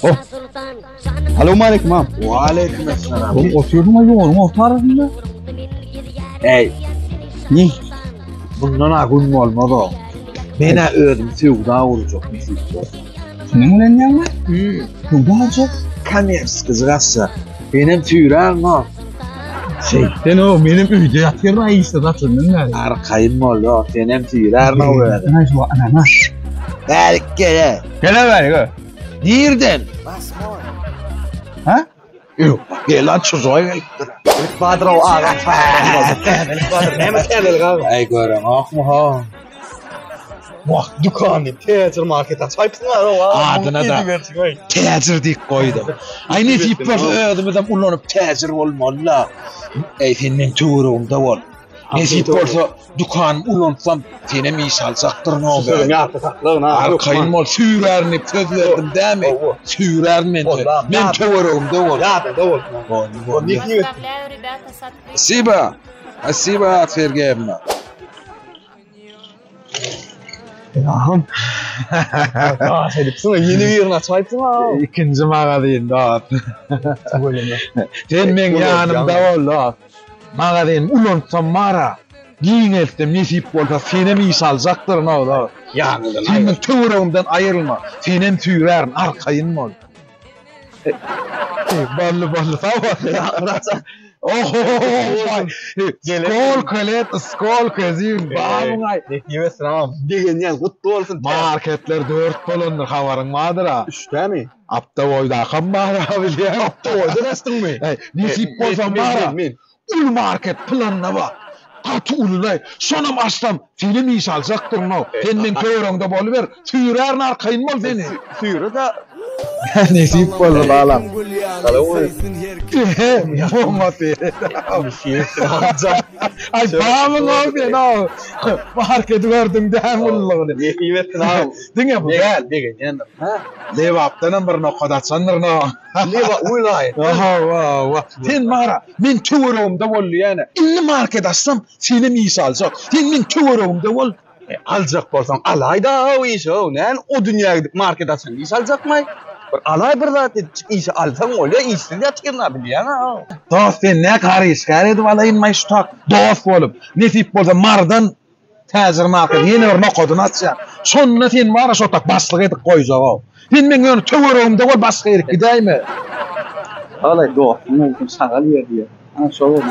Oh. Salowmaleýkim am. Waleýkim essalam. Oğlum otyrdyň aý ýoluň orta arasynda. Eý, Ne? bundan a gün bolmaz o. Men-ä özüm söwda gurjak nesip bolsa. Seniň bilen näme? Söwda aljak. Kommerskiý gassa. Menem süýrärin o. Şey, sen o benim öýde ýatyryn aý işte zatyndan bäri. Arkaýyn bol, o senem süýrärin o özüm. Ana şu ana. Bärik gel. Gele bäri gö. Nirden? Ha? Ýok, gel lan çuzoý gelipdir. Badyrow aga. Badyr näme täzelik aga? Aý göreňokmy ho? Wah, dükany täjir market açaýypsyň aga. Adyna da täjir diýip goýdum. Aý nesip bolsa özümizem ulanyp täjir bolmaly-da. Eý sen meň töweregimde bol. Nesip bolsa dükanymy ulansam senem iş aljakdyryn o. Sözüň ýatda saklagyn ha. Arkaýyn bol, süýrärin diýip söz berdim dämi? Süýrärin men. Men töweregimde bol. Ýadyňda bolsun. Boldy, boldy. Поздравляю, ребята, с открытием. Спасибо. Спасибо, Sergeýewna. Aham. Daş edipsiň, ýene birini açaýypsyň ha. Ikinji magazin dost. Sen meň ýanymda bol dost. Magazin ulansam mara, giňeltsem nesip bolsa senem iş aljakdyryn o dost. Ýanyňdan Sen meň töweregimden aýrylma. Senem süýrärin, arkaýyn bol. Boldy, boldy, sag bol. Oho, skolko let, skolko zin, babyň aý. Nesip etsin agam. Begenýän gutly bolsun. Marketler 4 bolandyr, habaryň bardyr ha. Üçdämi? Aptaboýdakam bar ha bilýän. Aptaboýda açdyňmy? Hey, nesip bolsa bar. Men. Uly market planyna bar. Gaty ululay. Şonam açsam, senem iş aljakdyryn o. Sen meň töweregimde boluber. Süýrärin arkaýyn bol seni. Süýre da Nesip boldy balam. Oňa Ay babyň ol sen o. Marketi gördüň däm ululygyny. Nesip etsin agam. Diňe bu däl. Begenýändir. Ha? Lebapdanam bir nokat açandyr no. Leba welaýat. Hawa, Sen mara, men töweregimde bol diýýän. Indi market açsam, senem iş aljak. Sen men töweregimde bol. E, aljak bolsaň alaý da o işi o. Näme o dünýä gidip market açan iş aljakmy? Bir alaý bir zat edip işi alsaň bolýa, işsiz ýatyryn bilýän ha. Dost sen ne garyşgar edip alaýyn maý şu tak. Dost bolup, nesip bolsa Mardan täjir market ýene bir nokadyny açýar. Şonda sen bara şo tak başlyk edip goýjak o. Sen meň ýöne töweregimde bol başga ýere gidäýme. Alaý dostum bolsun şagal ýer diýe. Ana şo boldy.